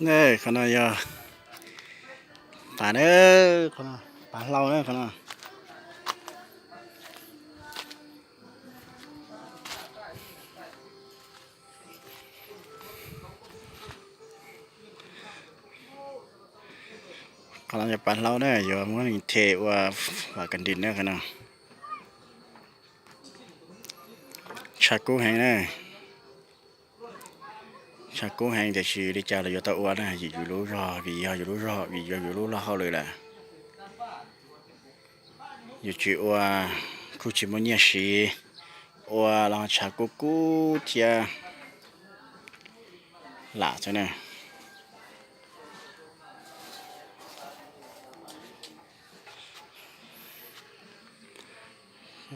Ne, qhov no yog pas ne, qhov no pas hlau ne, qhov no. Qhov no yog pas hlau na, yuav muab nws them ua vam kas dis na qhov no. Tshav kub heev na. Tshav kub heev tiam sis li cas los yuav tau ua na, vim yus lub zog, vim yog yus lub zog, vim yog yus lub luag hauj lwm lawm. Yus tsis ua kuj tsis muaj nyiaj siv, ua los tshav kub kub thiab lam xwb na.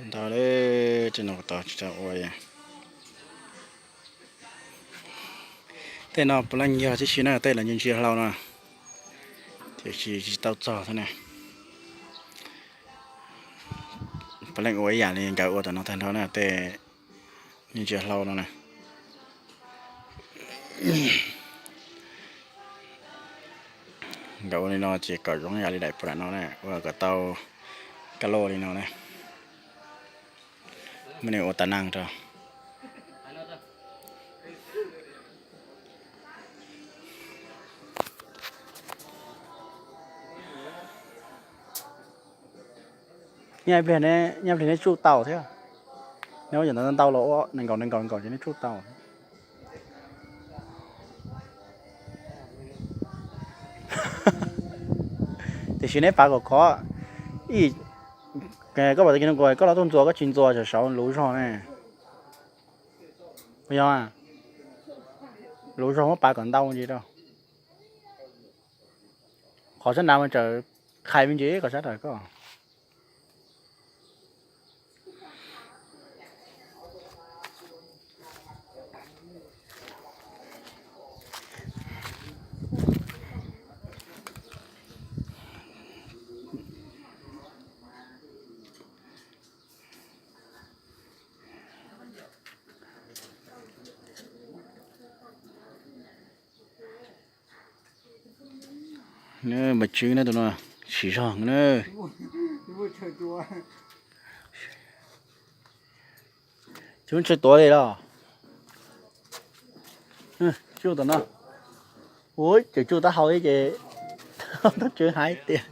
Ntau li, tej no tsis tau ua. Tej no puav leej yog tib si na, tej lawv ntsia ntsia hlau no, tiam sis tsis tau txog thiab na. Puav leej ua ib yam li nkawd ua tom no tag nrho na, tej ntsia ntsia hlau no na. Nkawd ua li no ces kom zoo yam li daim puag nram no na, ua kom tau kab loj li no na. Muab nws ua tas neeg rau. Nyob ib pliag, nyob ib pliag neb tsuj tau thiab. Neb ua yam ntawd ntau los ua nees nkaum nees nkaum nkaum ces neb tsuj tau. Tiam sis neb pav kom khov. Koj pom tag kis no koj los tuaj ntxuas, koj tsis ntxuas saum saud lub zog ne. Puas yog? Lub zog muab pav kom ntau ntsis rau. Qhov sab nrad mas tseem qhais me ntsis kom sab nrad koj. Npawg Tswb na, tus no siv zog na. Tsuj tsis tuav li los? Tsuj tom no. Ua ces tsuj taub hau ces tub tswv hais tias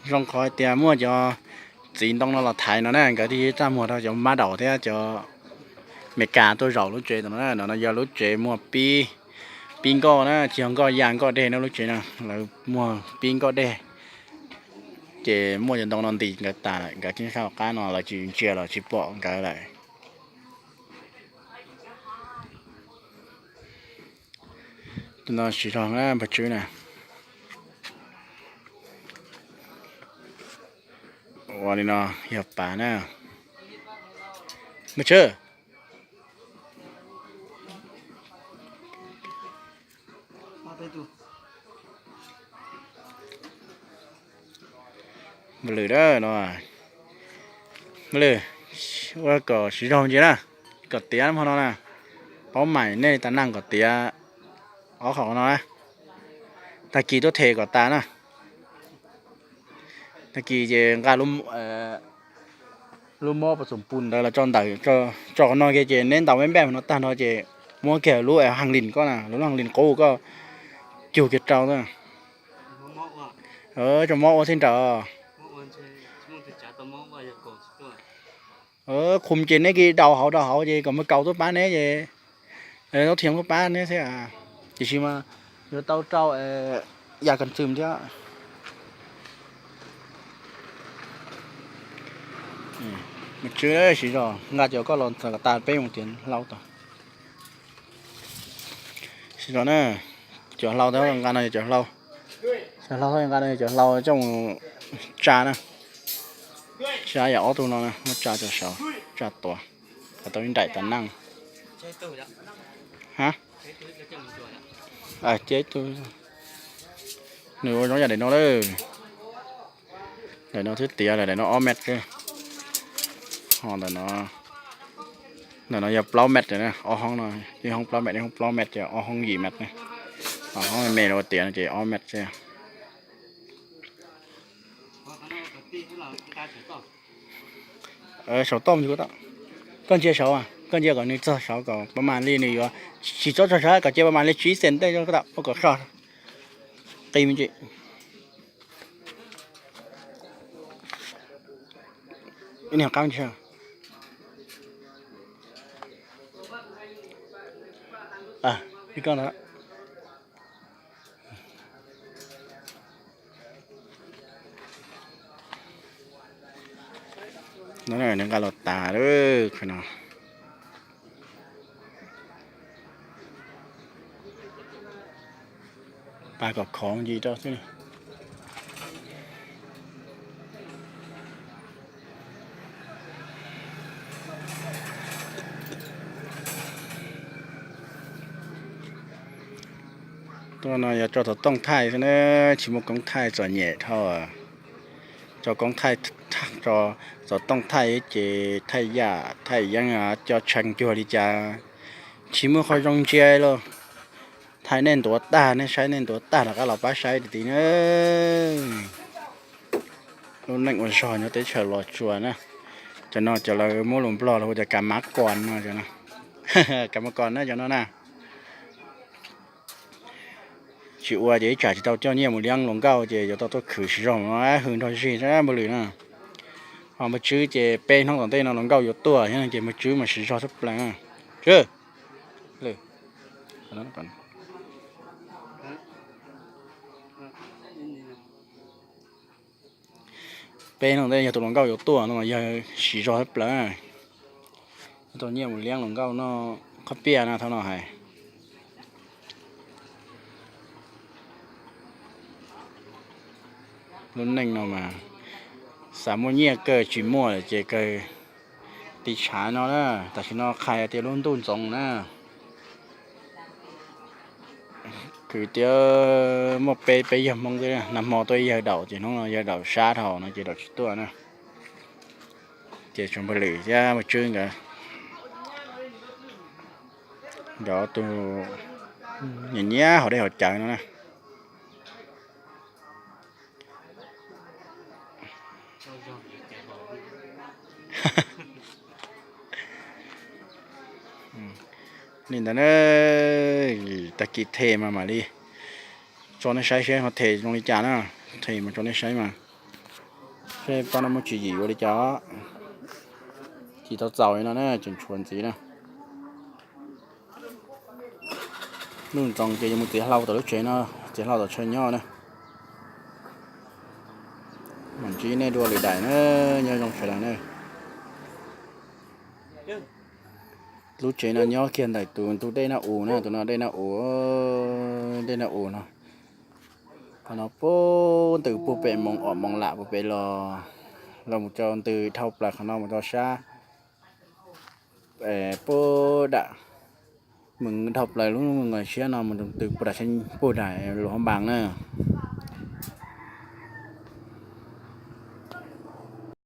Zoo qhov hais tias muaj cov txiv ntoo no los thaiv no na, nkawd thiaj txaj muag rau cov mab daum thiab cov Meskas tuaj zaum lub tsev tom no na. No yog lub tsev muag pib, pib nkoj na, tsis yog nkoj ya nkoj dej na lub tsev no, lawv muag pib nkoj dej. Ces muaj cov ntoo no ntis nkawd tas lawm, nkawd thiaj sab qab no lawv tsis ntsia los tsis pom nkawd lawm. Tus no siv zog na npawg Tswb na. Ua li no yog pas na. Npawg Tswb. Npawg Lwm a, no, Npawg Lwm, ua kom siv zog ntsis na, kom tiav hmo no na, paub maim nej tas neeg kom tiav ob qho no na, tag kis tuaj them kom tas na. Tag kis ces nqa lub mob pas txoom pus ntawd los tso ntawm, tso qhov no kiag ces neb ntaus npaj npaj no tag nrho ces muab kiag lub hang lis koj na, lub hang lis qub koj cug kiag rau na. Tso mob ua thiab nrawm. Qhum ces neb kis daus hauv daus hauv ces kom npawg Kaus tuaj pab neb ces, tub Thiam tuaj pab neb thiab. Tiam sis mas yuav tau rau yam kas xwm thiab. Npawg Tswb, siv zog nqa cov koj los txog kom tas peb mus tiav hlau tod. Tsis tau na, cov hlau tau nqa no yog cov hlau, cov hlau tau nqa no yog cov hlau coj mus tsa na. Tsa yam ob tug no na, muab tsa rau saud, tsa tuav kom tau ib nraim tas neej. Ha, cia ib tug, nws ua zoo yam daim no lawm. Daim no twb tiav lawm, daim no ob mev xwb. Ho ntawm no, ntawm no yog plaub mev na, ob hoob no, ib hoob plaub mev, ib hoob plaub mev ces ob hoob yim mev na. Ho hoob me los tiav no ces ob mev xwb. Saum toj, koj ntsia saud, koj ntsia kom nws txog saud kom pab mam li nws yuav, tsis txhob txog saud, kom cia pab mam li tsib xees ntej kom soj, qi me ntsis. Ib niag qab ntsia. Ib koj no, nws nqa los tas lawm qhov no. Pab kom khov ntsis rau xwb. Tuaj no yog tso xov tooj thaij xwb na, tsis muaj koob thaij txom nyem dhau. Tso koob thaij, tso xov tooj thaij ces thaij yam thaij yeeb coj tshee cuag li cas, tsis muaj qhov zoo ntsia li. Thaij nej ntuav tag, nej saib nej ntuav tag rov qab los pab saib tiag tiag na. Lub neej ua zog nyob teb chaws Los Tsuas na. Cov no cov lawv muab lus Nplog lawv hu tias kam mav kos no, kam mav kos na cov no na. Tsis ua ces ib tsam tsis tau coj nyiaj mus liab hluas nkauj ces yuav tau tuaj khwv siv zog no hwm nrog zig npawg Lwm na. Ho npawg Tswb ces peb hnub tom ntej no hluas nkauj yuav tuaj thiab ces npawg Tswb mas siv zog tshaj plaws na. Tswb, peb hnub tom ntej yog tus hluas nkauj yuav tuaj no mas yog siv zog tshaj plaws. Tau nyiaj mus liab hluas nkauj noj qhob piaj na thaum no hais. Lub neej no mas xav muaj nyiaj kawg tsis muaj lawm ces kawg tiv tshav no na. Tam sim no qhia tias lub ntuj ntxoov na. Kwv tij, muaj peb peb yawg Hmoob xwb, nag hmo tuaj ib yawg daum ces hnub no yawg daum sab dhau no ces daum tsis tuaj na. Ces tsuas npawg Lwm thiab npawg Tswb nkawd, nkawd ob tug nyiam nyiam haus dej haus cawv no na. Li ntawd na, tag kis them mas mam li tso nej saib seb ho them zoo li cas na. Them mas tso nej saib mas, seb pab no muaj tswv yim ua li cas. Tsis tau txaus li no na, tseem tshuav ntxiv na. Nuj Ntxoov ces yuav mus txiav hlau tom lub tsev no, txiav hlau tom chaw nyob na. Mam ntsib nej dua lwm daim na, nyob zoo sawv daws na. Lub tsev no nyob kiag ntawm tus ntug dej Naj Us na, tus no dej Naj Us, dej Naj Us no. Qhov no puag ntws puag pem Moos Om Moos Lam puag pem los, los mus rau ntws dhau plaws qhov no mus rau sab puag dam, mus dhau plaws lub nqes siab no mus ntws puag dam, puag dam Luas Hoob Npas na.